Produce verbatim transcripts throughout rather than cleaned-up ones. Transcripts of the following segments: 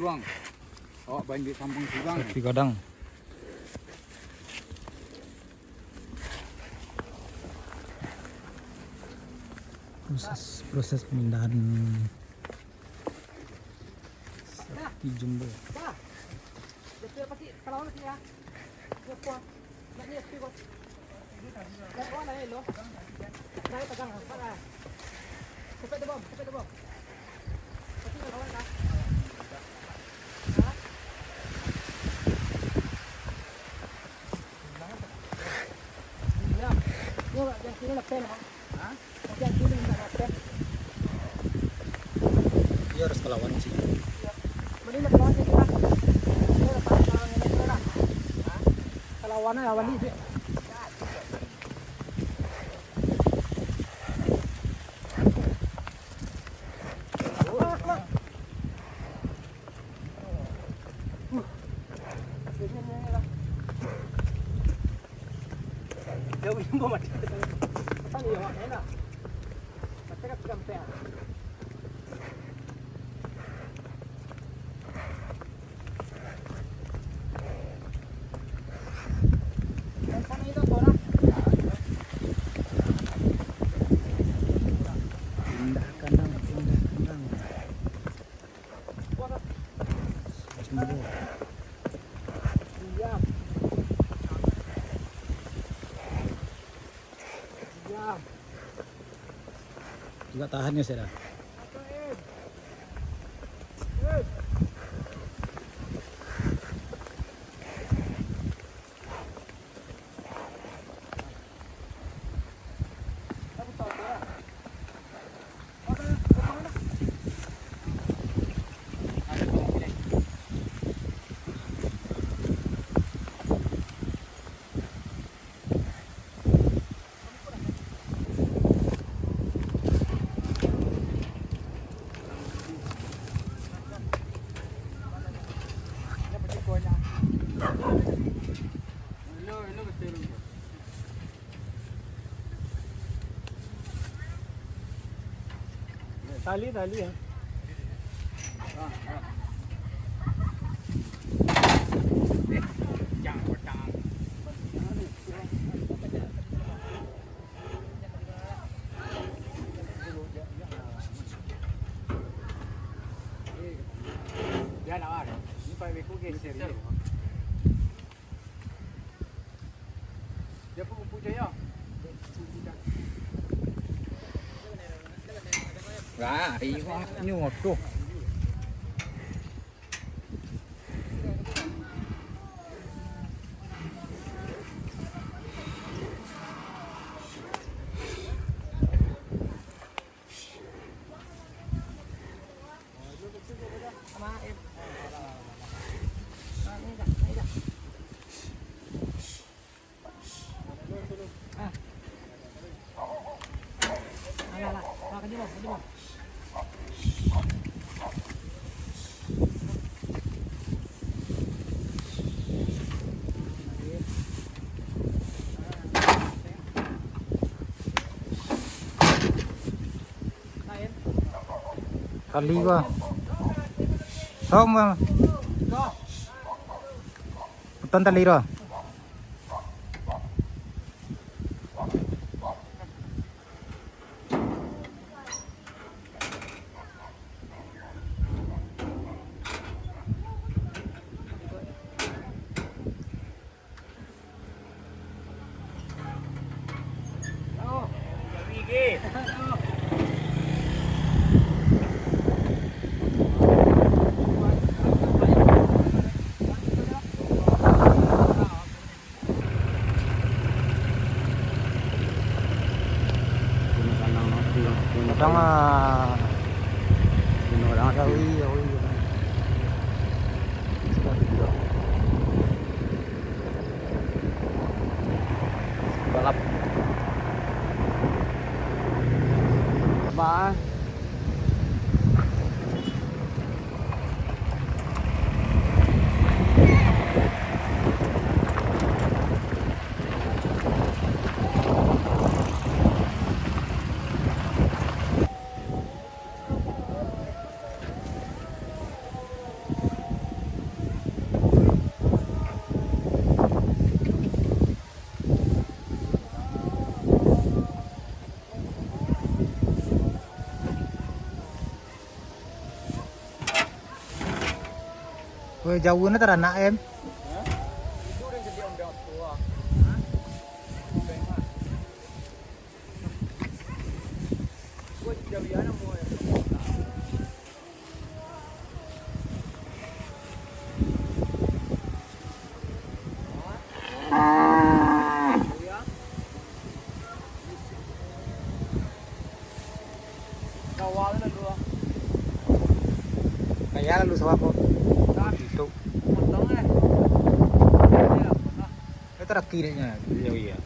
Bang. Awak banjir sampang surang. Sapi gadang. Proses, proses pemindahan sapi jumbo. Iyo, harus kalawan sih. Kalawan aja, wali. Pindah kandang, pindah kandang. Diam. Diam. Juga tahan ya, Sera. Tali, tali ya. Wah, iyo, nyo tu. Tali ko. Tom, Bang. Potong tali ko. Jauah ni taranak, em. Kaya lalu sawah ko. Itu. Itu raki dia nya, dia iya.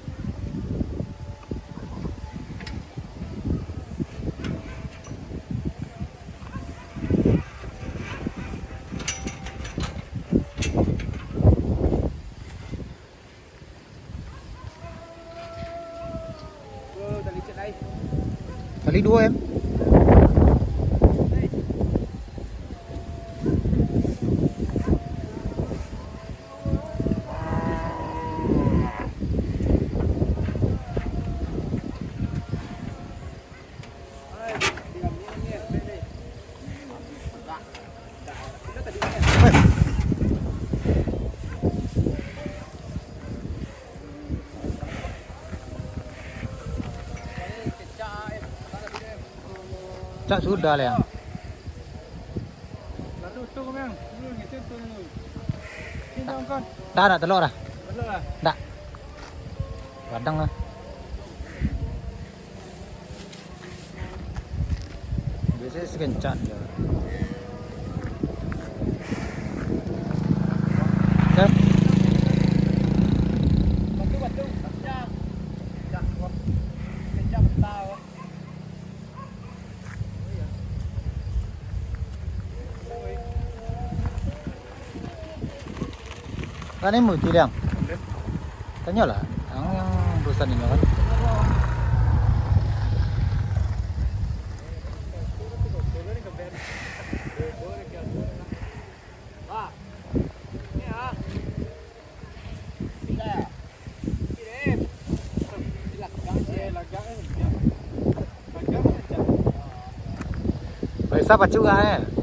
Kali dua, em. Cak sudah lah, yang. Tak nak telok dah. Tak. Kadang lah. Biasanya sekencang je. Dah. Kan ini multi, Liang. Tanyolah, yang, yang perusahaan ini kan. Paisa pacik urang, eh.